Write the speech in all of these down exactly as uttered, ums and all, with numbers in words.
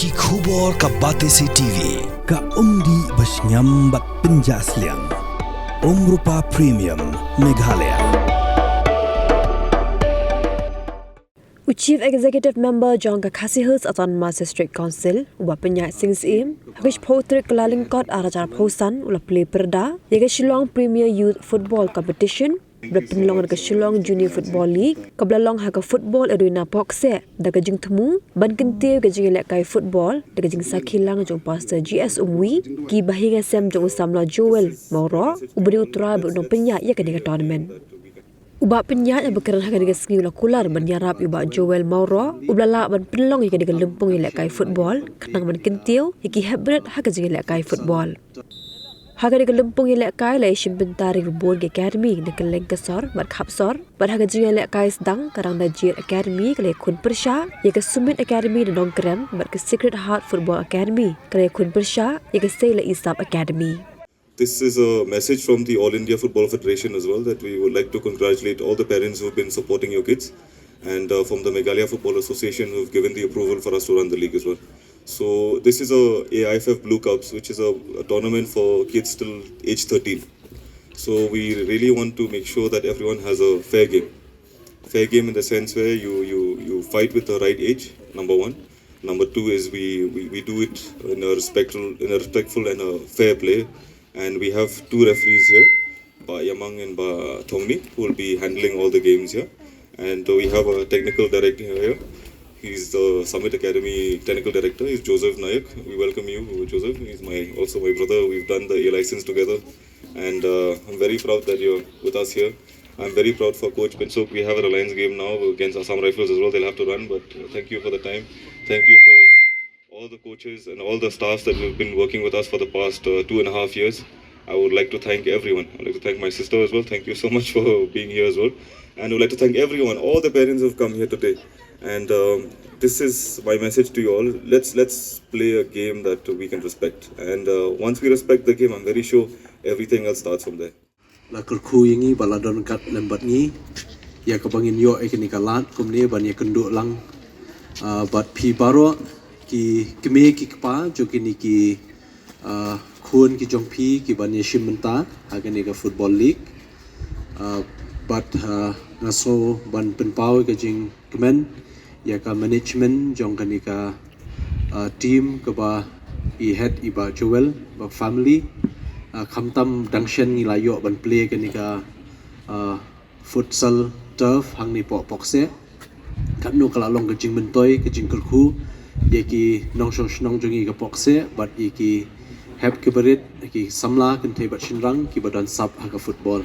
Ki khubor ka Batesi T V, ka umdih ba shngiam bad pynjah sliang. Umrupa Premium, Meghalaya. U Chief Executive Member jong ka Khasi Hills Autonomous District Council, u Bah Pyniaid Sing Syiem, ha ka shiphew tarik Kyllalyngkot arhajar arphew san, u la plie pyrda ïa ka Shillong Premier Youth Football Competition, ba la pynlong da ka Shillong Junior Football League, kaba la long ha ka Football Arena Phokseh, da ka jingthmu ban kyntiew ka jingïalehkai football da ka jingsakhi lang jong u Pastor G S Umwi, ki bahaïing hasem jong u samla Joel Mawroh, uba dei u trai bad u nongpynïaid ïa kane ka tournament. U Bah Pyniaid, haba kren ha kane ka sngi, u la kular ban ïarap ïa u Bah Joel Mawroh, uba la lah ban pynlong ïa kane ka lympung ïalehkai football, khnang ban kyntiew ïa ki heprit ha ka jingïalehkai football. Ha kane ka lympung ïalehkai la ïashim bynta arphew bun ki academy na kylleng ka sor bad khap sor, bad ha ka jingïalehkai sdang, ka Rangdajied Academy ka la ïakhun pyrshah ïa ka Summit Academy na Nongkrem, bad ka Sacred Heart Football Academy ka la ïakhun pyrshah ïa ka Seilaisap Academy. This is a message from the All India Football Federation as well, that we would like to congratulate all the parents who've been supporting your kids, and uh, from the Meghalaya Football Association, who've given the approval for us to run the league as well. So this is a A I F F Blue Cups, which is a, a tournament for kids till age thirteen. So we really want to make sure that everyone has a fair game. Fair game in the sense where you, you, you fight with the right age, number one. Number two is we, we, we do it in a respectful, in a respectful and a fair play. And we have two referees here, Bah Yamang and Bah Thongni, who will be handling all the games here. And we have a technical director here. He's the Summit Academy technical director. He's Joseph Nayak. We welcome you, Joseph. He's my, also my brother. We've done the A license together. And uh, I'm very proud that you're with us here. I'm very proud for Coach Pynsuk. We have a Reliance game now against Assam Rifles as well. They'll have to run, but uh, thank you for the time. Thank you for all the coaches and all the staffs that have been working with us for the past uh, two and a half years. I would like to thank everyone. I'd like to thank my sister as well. Thank you so much for being here as well. And I would like to thank everyone, all the parents who've come here today. And um, this is my message to you all. Let's let's play a game that we can respect. And uh, once we respect the game, I'm very sure everything else starts from there. La kyrkhu ïa ngi bad la don kat lem bad ngi ïa kaba ngin ïoh ïa kane ka lad kumne ban ïakynduh lang, ah, bad phi baroh ki kmie ki kpa jong kine ki, ah, khun ki jong phi ki ban ïashim bynta ha kane ka football league. Ah, bad, ah, nga sngew ban pynpaw ïa ka jingkmen ïa ka management jong kane ka, ah, team kaba i head i Bah Joel bad family. Ah, khamtam dang shen ngi la ïoh ban plie kane ka, ah, futsal turf hangne hapoh Phokseh. Katno ka la long ka jingmyntoi, ka jingkyrkhu ïa ki nongshong shnong jong ngi ka Phokseh bad ïa ki hep ki barit, ïa ki samla kynthei bad shynrang kiba don sap ha ka football.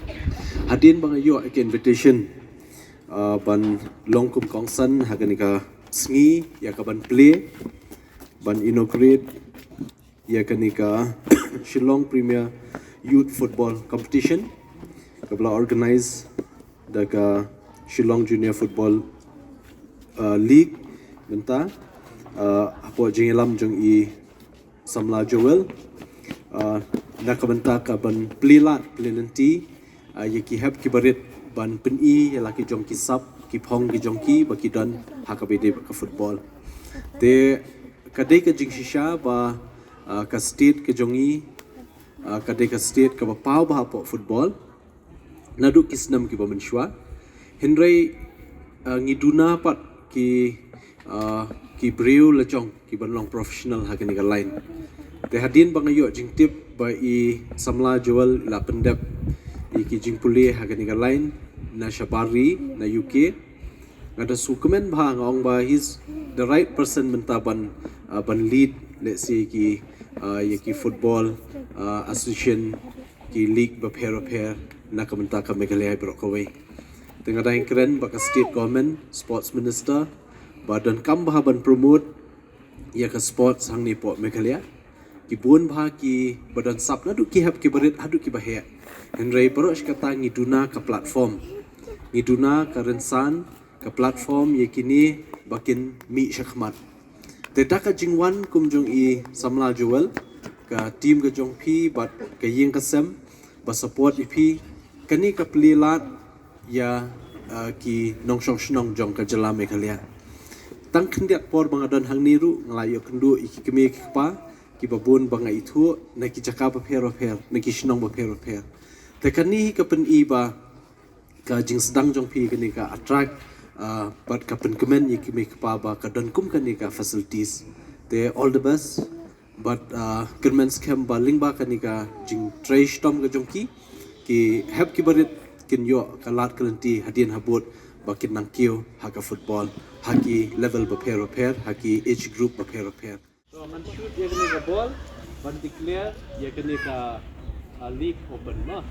Hadien ba nga ïoh ïa ka invitation, ah, ban long kum kongsan ha kane ka sngi ïa ka ban plie, ban inaugurate ïa kane ka Shillong Premier Youth Football Competition kaba la organize da ka Shillong Junior Football, uh, League mynta, uh, hapoh jingïalam jong i samla Joel, uh, na ka bynta ka ban plie lad plie lynti, uh, ïa ki hep ki barit ban pyni ïa la ki jong ki sap ki phong ki jong ki ba ki don ha kaba ïadei bad ka football. Te ka dei ka jingshisha ba, ah, ka state ka jong ngi, ah, ka dei ka state kaba paw bha hapoh football naduh ki snem kiba mynshuwa. Hynrei, ah, ngi duna pat ki, ah, ki briew la jong ki ban long professional ha kane ka line. Te hadien ba nga ïoh jingtip ba i samla Joel i la pyndep ïa ki jingpule ha kane ka line na shabar ri, na U K, nga da sngewkmen bha, nga ong ba he's the right person mynta ban, uh, ban lead, let's say, ki, uh, ïa ki football, uh, association, ki league bapher bapher na ka bynta ka Meghalaya baroh kawei. Te nga dang kren ba ka state government, sports minister, ba donkam bha ban promote ïa ka sports hangne hapoh Meghalaya. Ki bun bha kiba don sap naduh ki hep ki barit haduh kiba heh. Hynrei baroh shi katta ngi duna ka platform, ngi duna ka rynsan, ka platform ïa kine ba kin mih shakhmat. Te da ka jingwan kum jong i samla Joel, ka team ka jong phi bad ka ïing ka sem ba support ïa phi, kane ka plie lad ïa, uh, ki nongshong shnong jong ka jylla Meghalaya. Tang khyndiat por ba nga don hangne ruh nga la ïoh kynduh ïa ki kmie ki kpa kiba bun ba nga ithuh na ki jaka bapher bapher, na ki shnong bapher bapher. Te kane hi ka pyni ba ka jingsdang jong phi kane ka attract, ah, bad ka pynkmen ïa ki kmie ki kpa ba ka don kum kane ka facilities. Te all the best. Bad, ah, kyrmen skhem ba lyngba kane ka jingtrei shitom ka jong ki, ki hep ki barit kin ïoh ka lad ka lynti hadien habud ba kin nang kiew ha ka football ha ki level bapher bapher, ha ki age group bapher bapher. To ngan shoot ïa kane ka ball ban declare ïa kane ka, ah, league open mo.